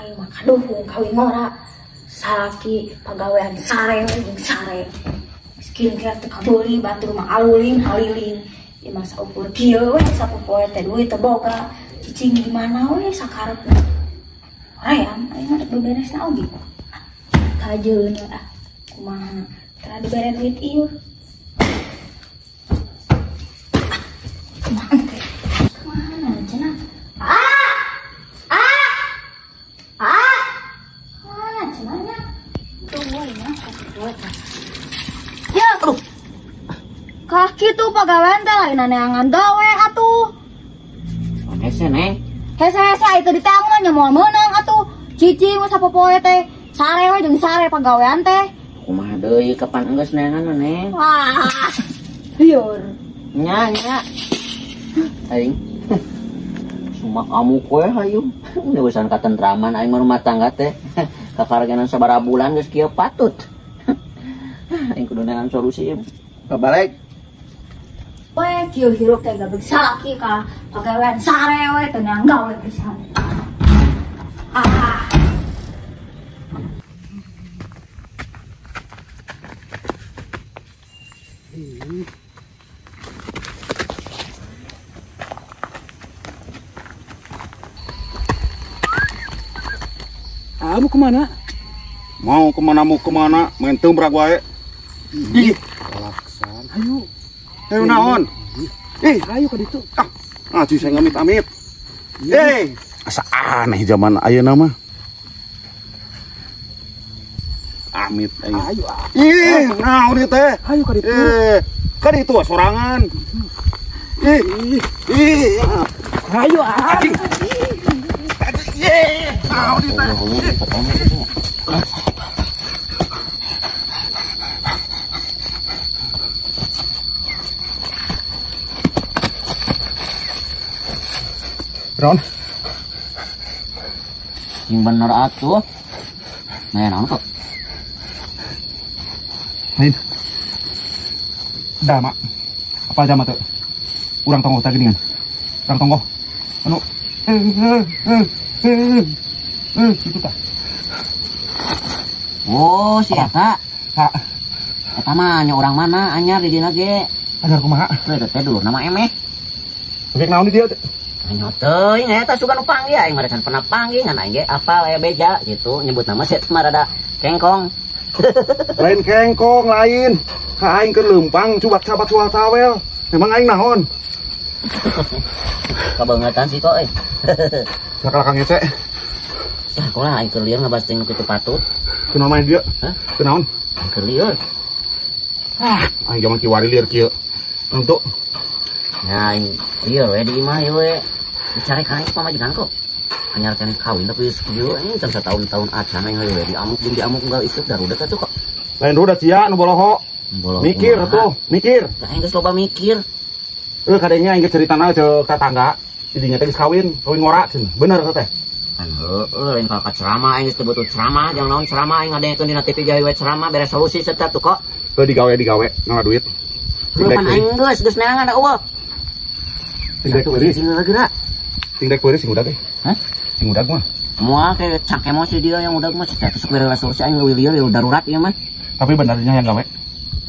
Aing mah kaduhung kawin ngora. Salaki pagawean sare jeung sare. Skincare teu kabeuli batur mah aluling haliling. Ieu mah saukur kieu we sapopoe teh duit teu boga. Cicing di mana we sakarepna. Hoream aing mah rek beberesna oge. Kajeun we ah. Kumaha? Tara dibere duit ieu. Kumaha teh? Kumaha cenah? Ah! Ah! Ah! Mana cenahnya? Tuh mah sapopoe teh. Ya, aduh. Kah kitu pagawean teh lain neangan gawe atuh. Hese neng. Hese-hese itu ditang mah nya moal meunang atuh. Cicing we sapopoe teh. Sare we jeung sare pagawean teh. Kumaha deui kapan enggeus neangan mah neng? Wah. Liur. Nya nya. Aing. Sumak amuk we hayu. Neusan katentraman aing mah rumah tangga teh. Kakaragenan sabaraha bulan geus kieu patut. Aing kudu neangan solusi ieu. Babalik. We kieu hirup teh gabeg salaki ka pagawean sare we teu neang gawe pisan. Ah. Ah, mau kemana? Mau kemana? Main tumbrag wae. Ih, laksan. Ayo. Ayo naon? Ih, ayo ka ditu. Ah, cuy saya ngamit-amit. Eh, asa aneh zaman ayeuna mah. Amit ayo. Ayo. Ih, naon ieu teh? Ayo ka ditu. Eh, ka ditu sorangan. Ih, ih. Ayo, ayo. Ih, naon ieu teh? Ron. Yang bener atuh. Nah, naon kok? Lain. Dama. Apa dama tuh? Urang tonggoh tadi geuningan. Urang tonggoh. Anu itu tah. Oh, si eta. Ha. Eta mah nya urang mana anyar di dina ge. Anyar kumaha? Teh teh dulur nama emeh. Rek naon di dieu teh? Nya teuing eta sugan nu panggih aing mah can pernah panggih ngan aing ge apal aya beja gitu nyebut nama si eta mah rada kengkong. Lain kengkong lain. Ka aing keur leumpang cubak cabat sual tawel. Memang aing naon? Kabeungetan sih kok euy. Sakalakang ngece. Sah kulah aing keur lieur ngabas teh nu kitu patut. Kunaon main dieu? Hah? Kunaon? Aing keur lieur. Ah, aing jaman kiwari lieur kieu. Untuk. Ya aing lieur we di imah ieu we. Dicari ka aing pamajikan kok. Anyar keneh kawin tapi kieu ini can satahun-tahun acan aing we diamuk jeung diamuk unggal isuk darudat atuh kok. Lain rudat sia nu boloho. Boloho. Mikir atuh, mikir. Lah aing geus loba mikir. Kadenya aing ceritana ceuk tatangga, didinya teh geus kawin, kawin ngora cenah. Bener teh teh. Kan heueuh lain ka ceramah aing geus teu butuh ceramah, jang naon ceramah aing ngadengekeun dina TV gawe we ceramah beres solusi eta tuh kok. Heuh digawe ngala duit. Heuh pan aing geus neangan da eueuh. Sing dek beuris. Sing dek beuris sing udag eh. Hah? Sing udag mah. Moal kayak cak emosi dia yang udag mah teh sok beres solusi aing leuwih lieur darurat ieu mah. Tapi benernya yang gawe.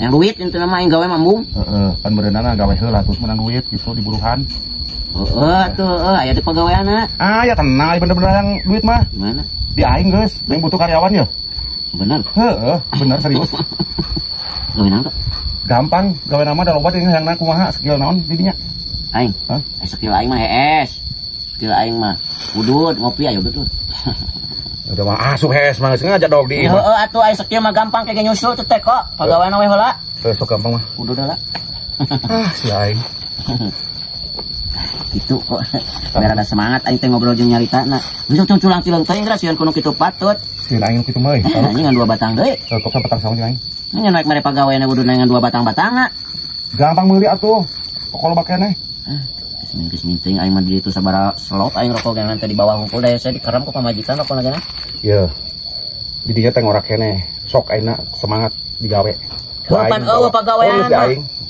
Yang duit intina mah aing gawe mambung. Heeh, pan berenana gawe heula terus menang duit gitu di buruhan. Heeh atuh heeh aya di pagaweanna. Ah ya tenang bener-bener yang duit mah. Gimana? Di aing geus, aing butuh karyawan ya. Bener. Heeh, bener serius. Gawe naon kok? Gampang, gawe nama da loba deui hayangna kumaha skill naon di dinya. Aing. Hah? Skill aing mah hees. Skill aing mah udut ngopi ayo udut. Udah mah asup hees mah geus ngajak dog di imah. Heeh atuh aing skill mah gampang kayak nyusul teh kok. Pagawean we heula. Heuh sok gampang mah. Udut heula. Ah si aing. Gitu kok. Biar ada semangat aing teh ngobrol jeung nyaritana. Geus culang-culang teuing geus sieun kuno kitu patut. Sieun aing kitu mah euy. Anjing ngan dua batang deui. Heuh kok batang saung jeung aing. Nya naik mere pagawean kudu ngan dua batang-batangna. Gampang meuli atuh. Pokok loba keneh. Geus minting aing mah di ditu sabaraha selop aing rokok geungan teh di bawah hungkul da saya dikerem ku pamajikan rokok lagi. Yeuh. Di dinya teh ngorak keneh. Sok aingna semangat digawe. Heuh pan eueuh pagawean.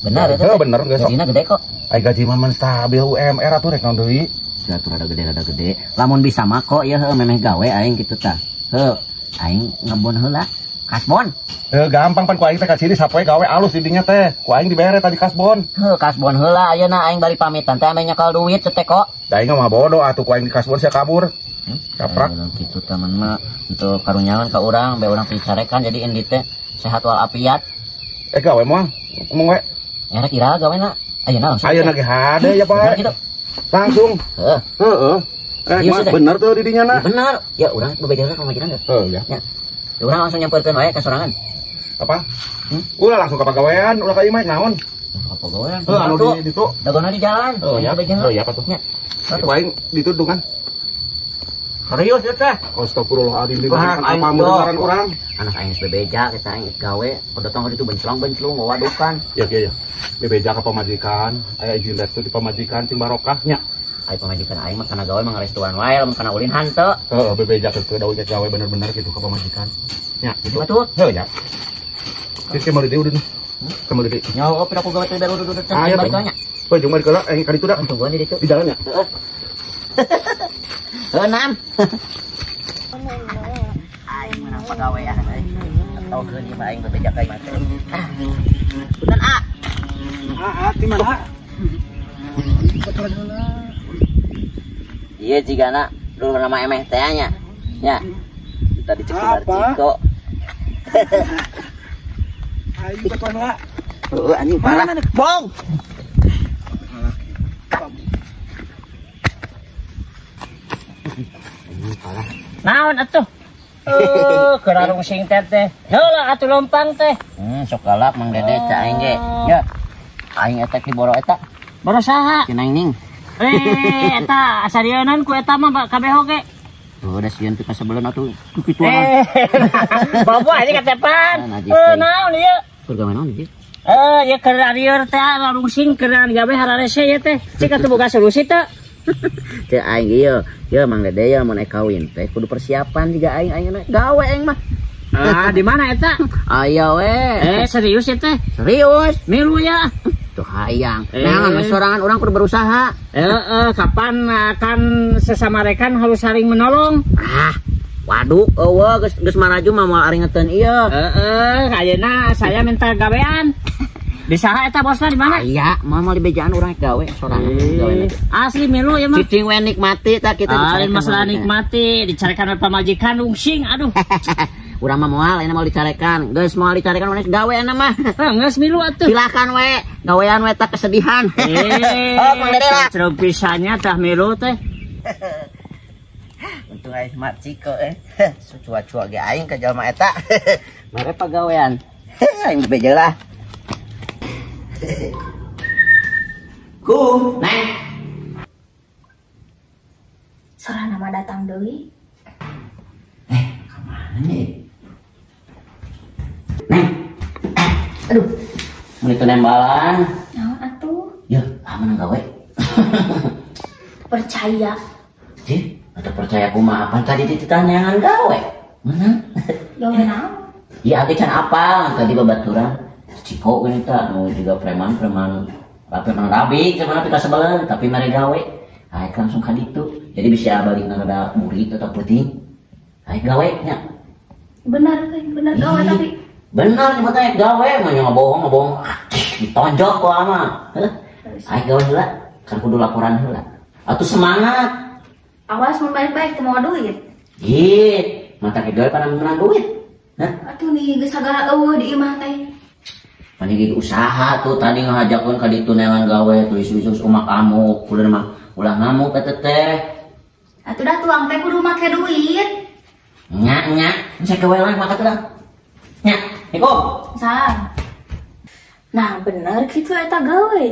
Bener eta teh. Bener geus. Gajina gede kok. Ai gaji mah men stabil UMR atuh rek naon deui. Atuh rada gede. Lamun bisa mah kok ya heuh memeh gawe aing kitu tah. Heuh, aing ngebon heula. Kasbon. Heuh, gampang pan ku aing teh ka sini sapoe gawe alus di dinya teh. Ku aing dibere tadi kasbon. Heuh, kasbon heula ayeuna aing bari pamitan teh ame nyekal duit teh kok. Da aing mah bodoh atuh ku aing di kasbon sia kabur. Kaprak. Kitu tah man mah untuk karunyawan ka urang, be urang picarekan jadi endi teh sehat walafiat. Gawe moal. Ngomong we. Ngarek ira gawena. Ayeuna langsung. Ayeuna ge hade ya, Pak. Gitu. Langsung. Heeh. Heeh. Bener tuh di dinya na. Bener. Ya urang bebeja ka pamajikan geus. Heeh ya. Ya. Urang langsung nyamperkeun wae ka sorangan. Apa? Ulah langsung ka pagawean, ulah ka imah naon? Ka pagawean. Heuh, anu di ditu. Dagona di jalan. Heeh ya. Heeh ya apa tuh? Nya. Aing ditu dungan. Serius ya teh? Astagfirullahaladzim, apa mendengaran orang? Anak aing geus bebeja kita aing gawe, datang ka ditu benclong-benclung wawadukan. Ya kieu ya. Bebeja ka pamajikan, aya izin restu di pamajikan cing barokah nya. Ai pamajikan aing mah kana gawe mah ngarestuan wae, lamun kana ulin hanteu. Heeh, bebeja ke daun gawe bener-bener gitu ka pamajikan. Nya, gitu. Betul. Heuh ya. Cing meuli deui udah. Meuli deui. Nyaho pira ku gawe teh baru duduk balik nya. Heuh, jeung balik heula aing ka ditu da. Tungguan di ditu. Di jalan nya. Heeh. Enam. Aing menang pagawean euy. Atau keun ieu mah aing bebeja ka imah teh. Punten A. A di mana? Ieu jigana dulu nama emeh teh nya. Nya. Tadi cek Ciko. Aing betul lah. Heuh anjing parah. Bong. Naon atuh? Keur sing teh teh. Heula atuh lompang teh. Sok galak Mang Dede ca aing ge. Ya. Aing eta di boro eta. Boro saha? Si Neng Ning. Eta asarieunnan ku eta mah kabeh oge. Tuh udah sieun pika sebelum atuh ku kituan. Bawa ini katepan. Naon ieu? Keur gawe naon ieu? Ieu keur arieur teh larungsing keur gawe hararese ieu teh. Cik atuh boga solusi teh. Teu aing ieu, ieu Mang Dede ya mun kawin teh kudu persiapan juga aing aing gawe aing mah. Ah, di mana eta? Aya we. Serius ya teh? Serius. Milu ya. Tuh hayang. Nah, sorangan urang kudu berusaha. Kapan akan sesama rekan harus saling menolong? Ah, waduh, eueuh geus geus maraju mah moal aringeteun ieu. Heeh, ayeuna saya minta gawean. Di saha eta bosna di mana? Aya, moal dibejaan urang gawe sorangan gawe. Asli milu ya mah. Cicing we nikmati tah kita dicarekan. Masalah nikmati, dicarekan pamajikan rungsing aduh. Urang mah moal ayeuna moal dicarekan. Geus moal dicarekan maneh gawe ayeuna mah. Heuh, geus milu atuh. Silakan we, gawean we tah kesedihan. Oh, Mang Dede lah. Ceruk pisannya tah milu teh. Untung aing smart Ciko eh. Cuak-cuak ge aing ka jalma eta. Mere pagawean. Aing bebeja lah. Kum, Neng. Salah nama datang deui. Kemana nih? Neng. Aduh. Mun itu nembalan. Naon atuh? Ya, ah menang gawe. Percaya. Cih, atau percaya kumaha apaan tadi ditanyangan gawe. Menang. Gawe naon? Ya, abi can apal tadi babaturan. Ciko gini tah, nu juga preman rabi, cuman pika sebelen, tapi mari gawe. Aik langsung ka ditu. Jadi bisa balikna rada burit atau peuting. Aik gawe nya. Benar, benar gawe tapi. Benar nyebut aik gawe, mah nya ngabohong, ditonjok ku ama. Heuh. Aik gawe heula, kan kudu laporan heula. Atuh semangat. Awas mun baik-baik teu mawa duit. Ih, mata ke gawe pada menang duit. Hah? Atuh nih geus sagala eueuh di imah teh. Pani usaha tuh tadi ngajakeun ka ditu neangan gawe tuh isu-isu umak amuk, kudu mah ulah ngamuk eta teh. Atuh dah tuang teh kudu make duit. Nya nya, saya gawe lah maka tuh dah. Nya, Niko. Salam. Nah, bener kitu eta gawe.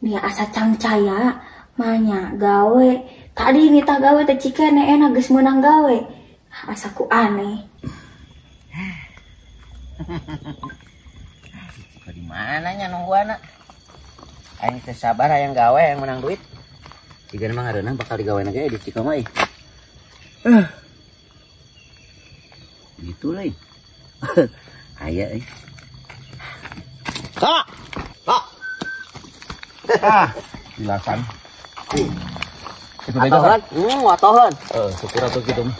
Nih asa cangcaya manya gawe. Tadi nita gawe teh cikene enak geus meunang gawe. Asa ku aneh. Di mana nya nungguana? Aing teh sabar hayang gawe hayang menang duit. Jika mah ngareunah bakal digawena ge di Ciko mah ih. Gitu lain. Aya euy. Kak. Kak. Ah, jilasan. Atohan. Atohan. Syukur atuh kitu mah.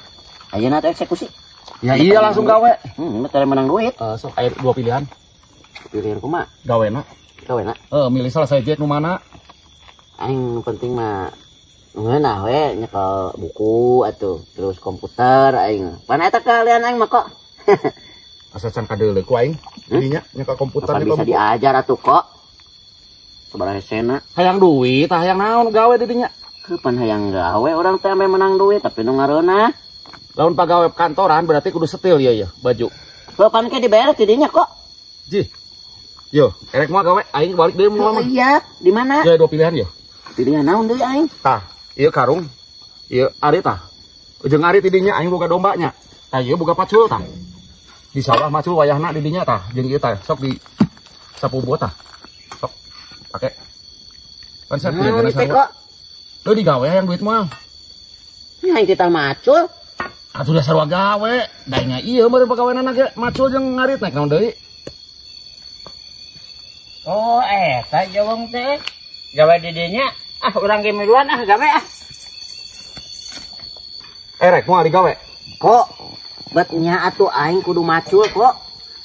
Ayeuna teh eksekusi. Ya iya langsung gawe. Teh menang duit. Sok aya dua pilihan. Pilihan kumaha? Gawena. Gawena. Milih salah saya nu mana? Aing penting mah ngeunah we nyekel buku atuh, terus komputer aing. Pan eta kalian aing mah kok. Asa can kadeuleu ku aing. Dinya nyekel komputer bisa diajar atuh kok. Sabaraha hesena. Hayang duit, hayang naon gawe di dinya? Kapan hayang gawe orang teh ame menang duit tapi nu ngareunah. Lamun pagawe kantoran berarti kudu setil ya ya baju. Kapan ke dibayar ti dinya kok? Jih. Yo, erek mah gawe aing balik deui mun mah. Iya, di mana? Ya dua pilihan ya. Pilihan naon deui aing? Tah, ieu karung. Ieu ari tah. Ujung ari ti dinya aing boga dombanya. Tah ieu boga pacul tah. Di sawah macul wayahna di dinya tah, jeung ieu tah sok di sapu buah tah. Sok pake. Pan sapu teh kok. Leuh digawe hayang duit mah. Nya aing teh macul. Atuh dasar wa gawe, da nya ieu meureun pagaweanana ge macul jeung ngarit naik naon deui. Oh, eta jawang teh. Gawe di dinya. Ah, urang ge miluan ah gawe ah. Erek moal digawe. Kok bet nya atuh aing kudu macul kok.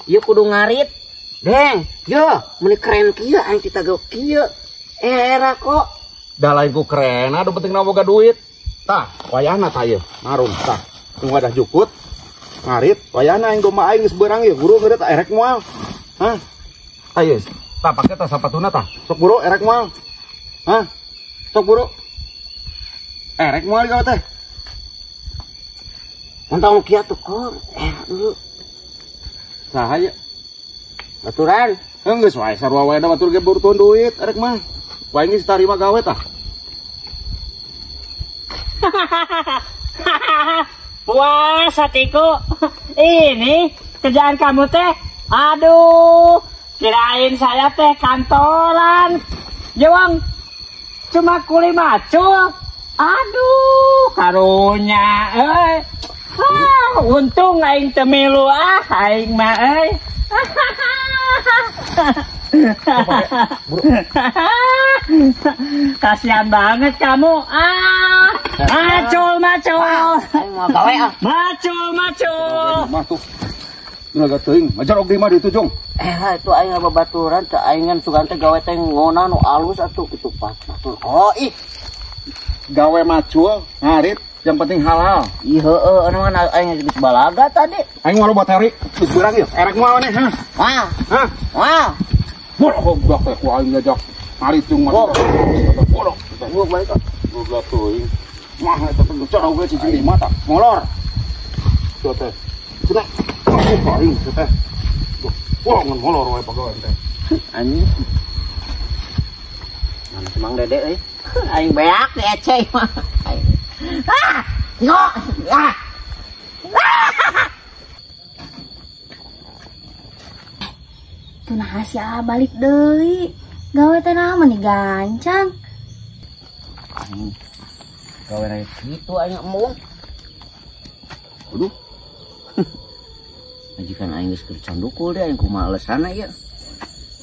Ieu kudu ngarit. Deng, yo meuni keren kieu aing tita gawe kieu. Era kok. Da lain ku keren, atuh penting na boga duit. Tah, wayahna tah ieu, marung tah. Tunggu wadah jukut. Ngarit, wayahna aing domba aing geus beurang ieu, buru ngeureut erek moal. Hah? Tah ieu. Tah pake tah sapatuna tah. Sok buru erek moal. Hah? Sok buru. Erek moal gawe teh. Entong kieu tuh kok. Dulu. Saha ye? Baturan. Geus wae sarua wae da batur ge butuh duit erek mah. Wae geus tarima gawe tah. Puas hatiku. Ini kerjaan kamu teh. Aduh, kirain saya teh kantoran. Jawang cuma kuli macul. Aduh, karunya euy. Ah, untung aing teu milu ah, aing mah euy. Kasihan banget kamu. Ah, macul macul. Aing mau gawe ah. Macul macul. Mah tuh. Naga teuing, majar oge mah ditu jong. Itu aing babaturan teh aing sugan teh gawe teh ngona nu alus atuh kitu pat batur. Oh ih. Gawe macul, ngarit, yang penting halal. Ih heueuh anu mah aing geus balaga tadi. Aing moal bateri, geus beurang ieu. Erek moal maneh, hah? Wah. Hah? Wah. Bodoh goblok teh ku aing ngajak ngarit jeung mah. Bodoh. Gua balik ah. Goblok teuing. Mah eta teh cara oge cicing di mata. Molor. Tuh teh. Cenah. Aing teh. Wah, ngan molor wae pagawean teh. Anjing. Mana si Mang Dede euy. Aing beak di ece mah. Ah! Yo! Ah! Tuh nah si A balik deui. Gawe teh naon meni gancang. Gawe na kitu aing embung. Aduh. Majikan aing geus keur candukul deh aing kumaha alesana ieu.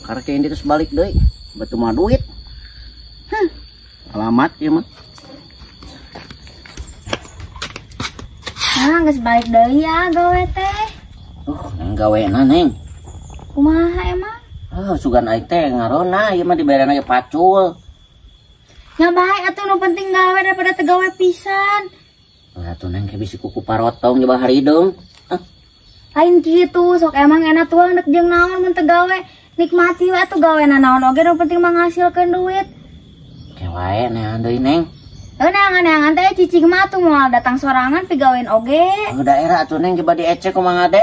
Karek ini terus balik deui, batu mah duit. Hah. Alamat ieu mah. Nah, geus balik deui ya gawe teh. Neng gawena neng. Kumaha emang? Sugan aing teh ngarona ieu mah diberena ge pacul. Nya bae atuh nu penting gawe daripada teu gawe pisan. Atuh neng ke bisi kuku parotong nyoba harideung. Lain kitu, sok emang enak tuang dek jeung naon mun teu gawe. Nikmati we atuh gawena naon oge nu penting manghasilkeun duit. Ke wae neangan deui neng. Neangan-neangan teh cicing mah atuh moal datang sorangan pigawean oge. Daerah atuh neng coba diecek kumaha ngade.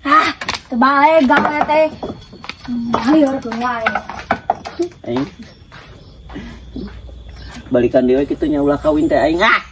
Ah, teu bae gawe teh. Hayor keun wae. Aing. Balikan deui kitu nya ulah kawin teh aing ah.